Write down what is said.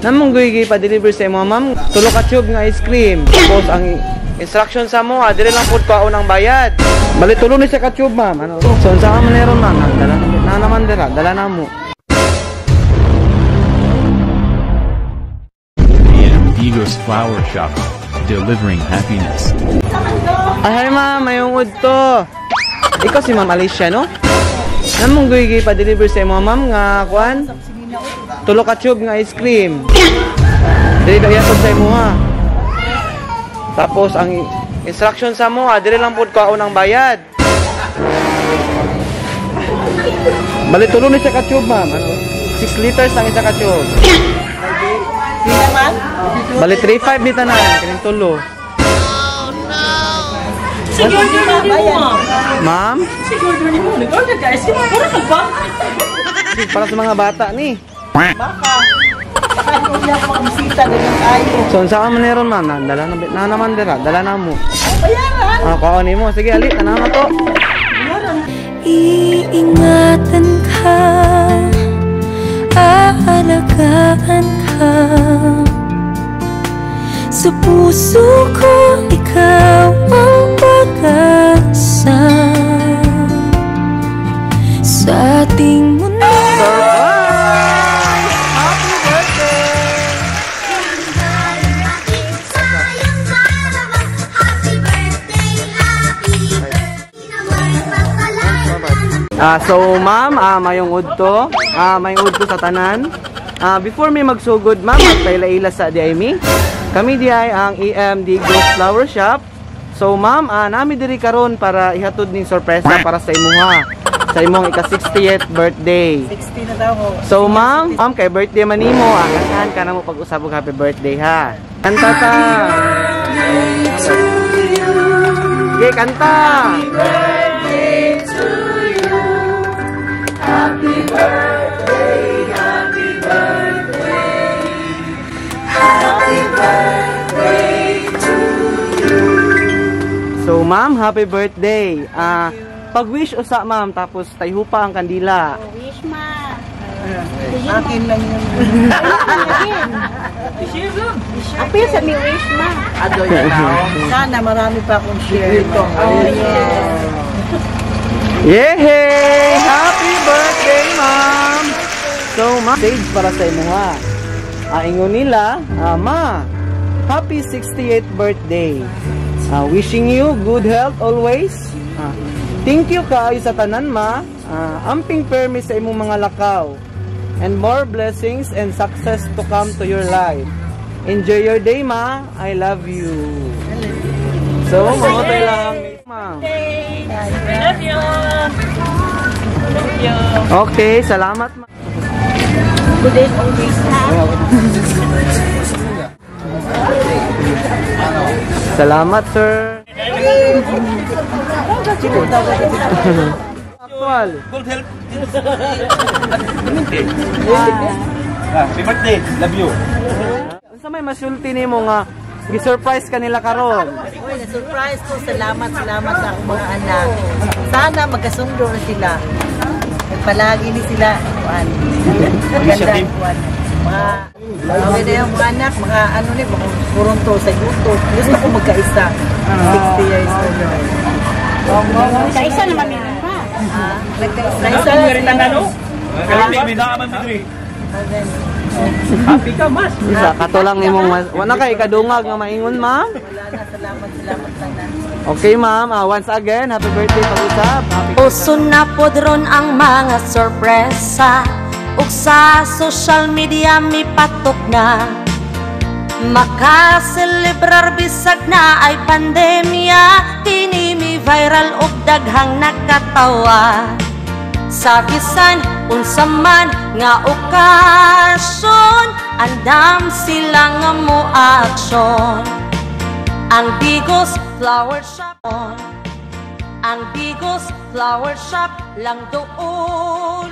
Namong guy pa-deliver sa imo, ma'am. Tulo ka tube nga ice cream. Tapos ang instruction sa mo, dire lang pud kwaon ang bayad. Bali tulo ni siya ka tube, ma'am. Ano? So unsa ka man ron, ma'am? Dala na naman dira, dala na mo. AM Digos Flower Shop, delivering happiness. Ay, hi ma'am, mayong udto. Ikaw si Ma'am Alicia, no? Namong guy pa-deliver sa imo, ma'am, nga kuan? Tulo ka tube nga ice cream. Dili ka ihatod sa imo ha. Tapos ang instruction sa mo, dire lang pud kwaon ang bayad. Bali tulo ni siya ka tube, ma'am. Ano? 6 liters ang isa ka tube. Bali 3.5 ni tanan kining tulo. Sige, order na mo. Ma'am? Sige, order ni mo. Nag-order ka ice cream. Para ka ba? Para sa mga bata ni. Baka. Baka hindi ako makabisita, ganyan tayo. So, unsa ka man ron, ma'am? Dala na, na naman dira, dala na mo. Bayaran! Ah, kuha nimo. Sige, ali, tanaw na to. Iingatan ka, aalagaan ka. Sa puso ko, ikaw ang pag-asa. Sa ating mundo. Surprise! Happy birthday! So ma'am, mayong udto, mayong udto sa tanan. Before mi magsugod, ma'am, magpaila-ila sa diay mi. Kami diay ang EM Digos Flower Shop. So ma'am, nami diri karon para ihatod ning sorpresa para sa imuha. Sa imong ika-60th birthday. 60 na daw ko. So ma'am, ma'am, kay birthday man nimo, kantahan ka na mo pag-usab og happy birthday ha. Kanta ta. Sige, kanta. Happy birthday to you. Happy birthday, happy birthday. Happy birthday to you. So ma'am, happy birthday. Pag-wish usa, ma'am, tapos tayhupa ang kandila. Wish ma. Akin lang yun. Apil sa mi wish ma. Sana marami pa akong share. Oh, yes. Yehey! Happy birthday, ma'am! So, ma'am, stage para sa imuha. Ingon nila, ma, happy 68th birthday. Wishing you good health always. Thank you kaayo sa tanan, ma. Amping permi sa imong mga lakaw. And more blessings and success to come to your life. Enjoy your day, ma. I love you. So, mamotay lang, ma'am. Love you. Love you. Okay, salamat, ma. Good day always ha. Salamat, sir. Actual. Gold help. Happy birthday. Love you. Unsa may masulti nimo nga gi-surprise kanila karon? Uy, na-surprise ko. Salamat, salamat sa akong mga anak. Sana magkasundo na sila. Palagi ni sila. Kuan. Maganda kuan. Mga okay na yung mga anak, mga ano ni, mga kurunto sa YouTube. Gusto ko magkaisa. 60 years old. Kaisa naman mi pa. Nagkaisa na sila. Happy ka, mas. Isa kato lang imong wala kay kadungag nga maingon, ma'am. Wala na, salamat, salamat sana. Okay, ma'am. Once again, happy birthday pag-usap. Happy Uso na pod ron ang mga sorpresa, ug sa social media mipatok na. Makaselebrar bisag na ay pandemya, kini mi viral ug daghang nakatawa. Sa bisan unsa man nga okasyon, andam sila nga mo aksyon. Ang Digos Flower Shop, ang Digos Flower Shop lang doon.